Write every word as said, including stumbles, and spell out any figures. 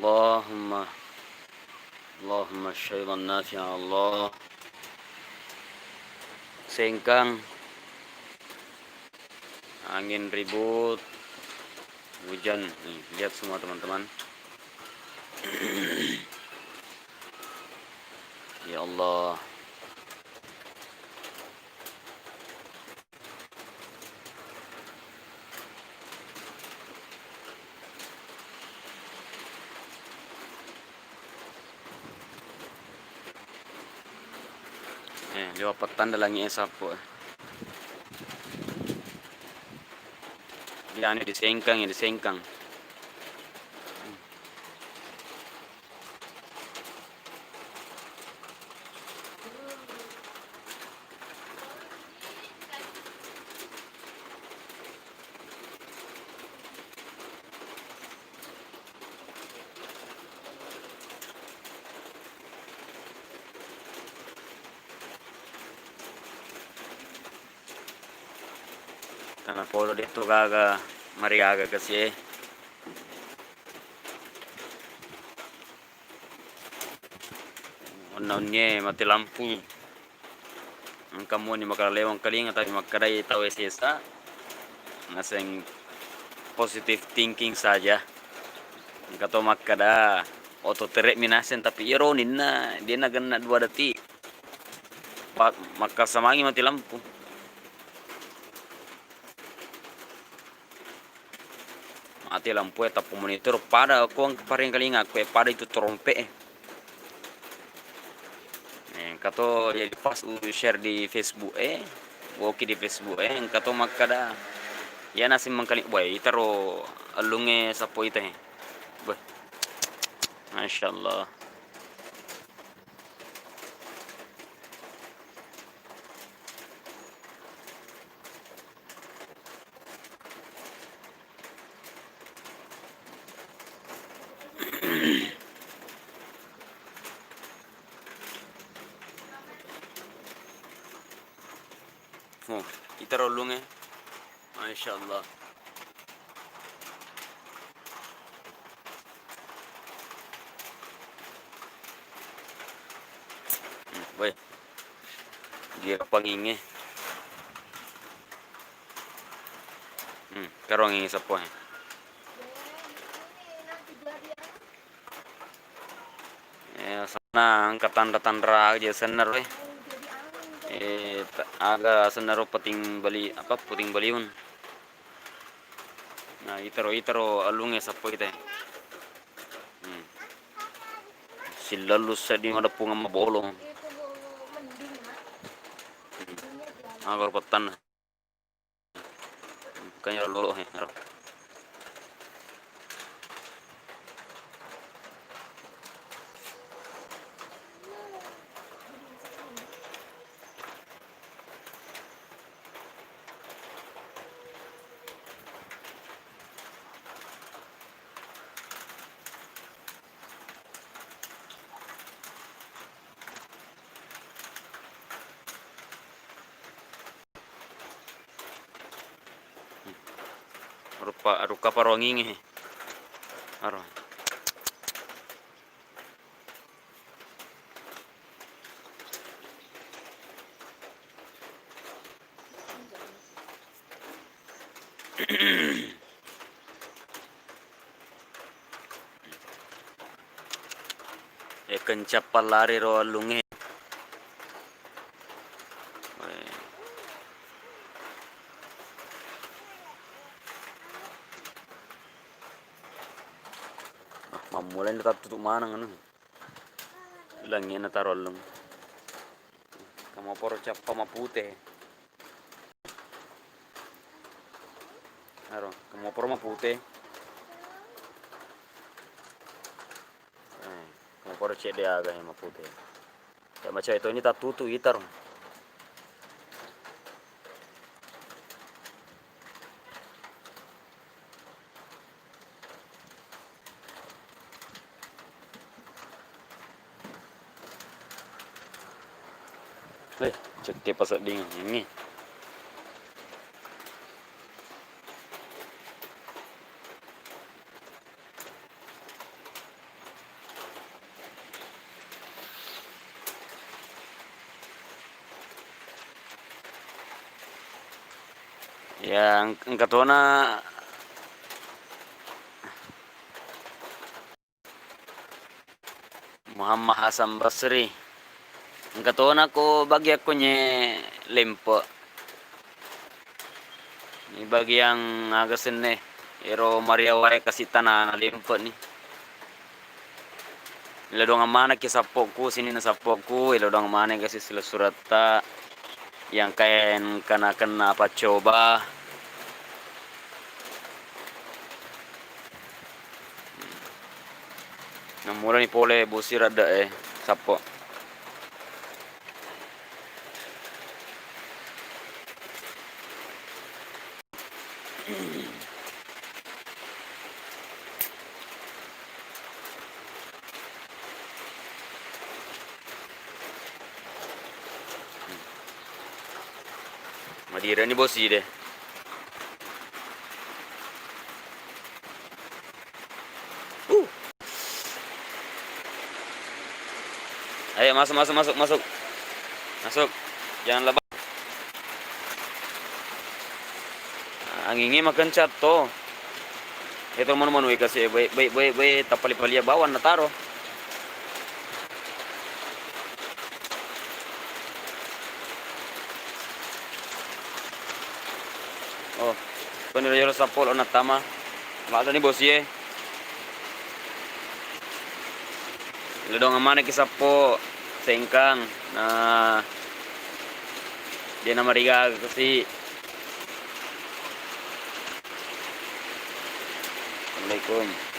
Allahumma, Allahumma syaitan nafi'an Allah. Sengkang, angin ribut, hujan. Nih, lihat semua, teman-teman. Ya Allah. Eh, liwa pattanda langi e sappo e. Dianu disengkang, ya disengkang. Tana polo de to gaga, mariaga kasi e. Onna unnie mati lampu. Engka moni makkeda lewang kalinga, tapi makkedai tau sesa naseng positive thinking saja. Engka to makkeda oto tere mi naseng, tapi iyaro ninna de nagenna dua detik. Pa-, makkasamangi mati lampu. Mati lampu e, tappa monitor pada ko engka parengkalinga ko e, pada itu trompet e. Eh, engka to jadi pas u share di Facebook e, woki di Facebook e, engka to makkeda, iya naseng mengkaling, wah, itaro ellungnge sappo ita e. Beh, Masya Allah. Oh, itaro ellungnge. Masya Allah. Hmm, woi. Dia pangingnge. Hmm, karo anging sappo e. Eh, sana engka tanra-tanra aja senna ro e. Eh, ta-, aga senna ro, peting bali-, apa, puting beliung. Nah, itaro, itaro ellungnge sappo ita e. Hmm. Sillellu seddi madeppungeng mabolong. Hmm. Aga ro pettanna. Kanya lolo he, aro. Rupa, ruka paro angingnge he. Aro. E, kencang pallari ro ellungnge. Ah, mammulai tattutu maneng anu. Langi'na taro ellung. Kamoporo cappa mapute. Aro, kamoporo mapute. Eh, kamoporo cedde aga he mapute. Ya, macam itu ini tattutu itaro. Eh, cekke pasedding ini. Ya, eng-, engka tona Muhammad Hasan Basri. Engka tona ko bagiakko nye lempe. Ni bagiang aga senne, ero mariawae kasi tanana lempe ni. Ledong manekki sappoku, sininna sappoku, ledong manekki kasi sila suratta. Yang kaen kana-kana paccoba. Nammulani pole bosi radde e sappo. Madirani bosi de. Uh. Ayo, masuk, masuk, masuk, masuk. Masuk. Jangan lebay. Angingnge makencang to. Itu manu-manu e kasi, baik, baik, baik, baik, tapali-pali bawang nataro. Oh, koni lo yolo sappo lo nattama. Ladde ni bosi e. Ledong manekki sappo sengkang. Nah, dia nama riga kasi. Assalamualaikum.